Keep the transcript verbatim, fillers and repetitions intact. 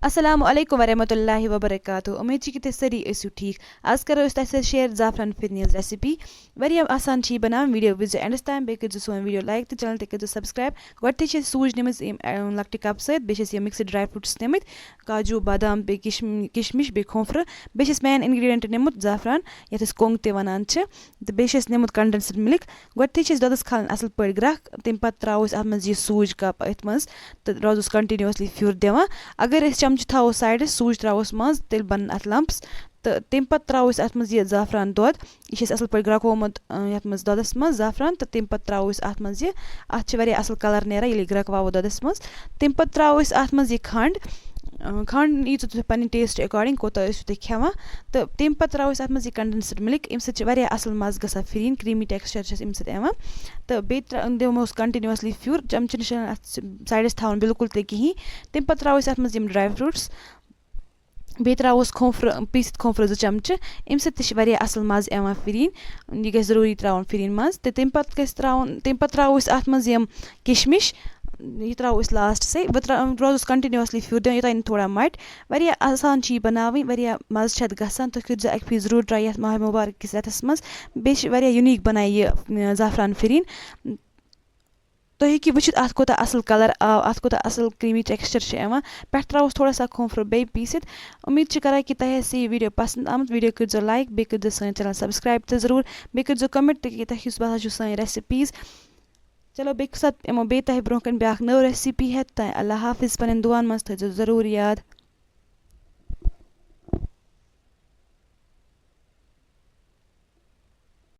السلام علیکم ورحمۃ اللہ وبرکاتہ۔ امید چھِ کہِ تُہۍ سٲری ٲسِو ٹھیٖک۔ آز کرو أسۍ تۄہہِ سۭتۍ شیئر زعفران پھِرنہِ ہِنٛز ریسپی۔ واریاہ آسان چھِ یہِ بناوٕنۍ۔ ویڈیو وٕچھزیو اینڈس تام، بیٚیہِ کٔرزیو سون ویڈیو لایک تہٕ چینل تہِ کٔرزیو سبسکرائب۔ گۄڈٕنیتھٕے چھِ أسۍ سوٗجۍ نِمٕژ یِم، اَ، لۄکٹہِ کپ سۭتۍ، بیٚیہِ چھِ اَسہِ یِم مکسڈ ڈرائی فروٹس نِمٕتۍ، کاجوٗ، بادام، بیٚیہِ کِشم-، کِشمِش، بیٚیہِ کھوٗپرٕ۔ بیٚیہِ چھِ اَسہِ مین انگریڈینٹ نِمُت زعفران، یَتھ أسۍ کۄنٛگ تہِ وَنان چھِ، تہٕ بیٚیہِ چھِ اَسہِ نِمُت کنڈنسڈ مِلک۔ گۄڈٕنیتھٕے چھِ أسۍ دۄدَس کھالان اَصٕل پٲٹھۍ گرٛکھ، تَمہِ پَتہٕ ترٛاوو أسۍ اَتھ منٛز یہِ سوٗجۍ کپ أتھۍ منٛز تہٕ روزوس کنٹِنیوسلی پھیُر دِوان۔ اگر أسۍ چمچہٕ تھاوو سایڈَس، سوٗجۍ ترٛاووس منٛز، تیٚلہِ بَنَن اَتھ لمپس۔ تہٕ تَمہِ پَتہٕ ترٛاوو أسۍ اَتھ منٛز یہِ زعفران دۄد۔ یہِ چھِ اَسہِ اَصٕل پٲٹھۍ گرٛکومُت، اَ، یَتھ منٛز دۄدَس منٛز زعفران، تہٕ تَمہِ پَتہٕ ترٛاوو أسۍ اَتھ منٛز یہِ۔ اَتھ چھِ واریاہ اَصٕل کَلَر نیران، ییٚلہِ یہِ گرٛکواوو دۄدَس منٛز۔ تَمہِ پَتہٕ ترٛاوو أسۍ اَتھ منٛز یہِ کھنٛڈ۔ اَ، کھنٛڈ ییٖژاہ تُہۍ پَنٕنۍ ٹیسٹ اکارڈنگ کوٗتاہ ٲسِو تُہۍ کھٮ۪وان۔ تہٕ تَمہِ پَتہٕ ترٛاوو أسۍ اَتھ منٛز یہِ کنڈنسڈ مِلک۔ اَمہِ سۭتۍ چھِ واریاہ اَصٕل مَزٕ گژھان پھِرِنۍ، creamy texture چھِ اَسہِ اَمہِ سۭتۍ یِوان۔ تہٕ بیٚیہِ ترٛا-، دِمو أسۍ کنٹِنیوسلی پھیُر، چمچہٕ نِش اَتھ سایڈَس تھاوُن بِلکُل تہِ کِہیٖنۍ۔ تَمہِ پَتہٕ ترٛاوو أسۍ اَتھ منٛز یِم ڈرائی فروٹس، بیٚیہِ ترٛاووس کھوٗپرٕ، پیٖسِتھ کھوٗپرٕ زٕ چمچہٕ۔ اَمہِ سۭتۍ تہِ چھِ واریاہ اَصٕل مَزٕ یِوان پھِرِنۍ۔ یہِ گژھِ ضروٗری ترٛاوُن پھِرِنۍ منٛز۔ تہٕ تَمہِ پَتہٕ گژھِ ترٛاوُن، تَمہِ پَتہٕ ترٛاوو أسۍ اَتھ منٛز یِم کِشمِش، یہِ ترٛاوو أسۍ لاسٹَسٕے۔ بہٕ ترٛا-، روزُس کنٹِنیوسلی پھیُر دِوان یوٚتام یہِ تھوڑا مَٹہِ۔ واریاہ آسان چھِ یہِ بَناوٕنۍ، واریاہ مَزٕ چھِ اَتھ گژھان۔ تُہۍ کٔرۍزیو اَکہِ پھِرِ ضروٗر ٹراے یَتھ ماہِ مُبارک کِس رٮ۪تَس منٛز۔ بیٚیہِ چھِ واریاہ یوٗنیٖک بَنان یہِ، اَ، زعفران پھِرِنۍ۔ تُہۍ ہیٚکِو وٕچھِتھ، اَتھ کوٗتاہ اَصٕل کَلَر آو، اَتھ کوٗتاہ اَصٕل creamy texture چھُ یِوان۔ پٮ۪ٹھٕ ترٛاووس تھوڑا سا کھوٗپرٕ بیٚیہِ پیٖسِتھ۔ اُمید چھِ کران کہِ تۄہہِ آسہِ یہِ ویڈیو پسنٛد آمُت۔ ویڈیو کٔرۍزیو لایک، بیٚیہِ کٔرۍزیو سٲنۍ چینل سبسکرائب تہٕ ضروٗر، بیٚیہِ کٔرۍزیو comment تہِ کہِ تۄہہِ کِژھ باسان چھُو سٲنۍ recipes۔ چلو، بیٚکہِ ساتہٕ یِمو بیٚیہِ تۄہہِ برونٛہہ کَنہِ بیٛاکھ نٔو recipe ہٮ۪تھ۔ تام اللہ حافظ، پنٕنٮ۪ن دُعاہَن منٛز تھٲیزیو ضروٗر یاد۔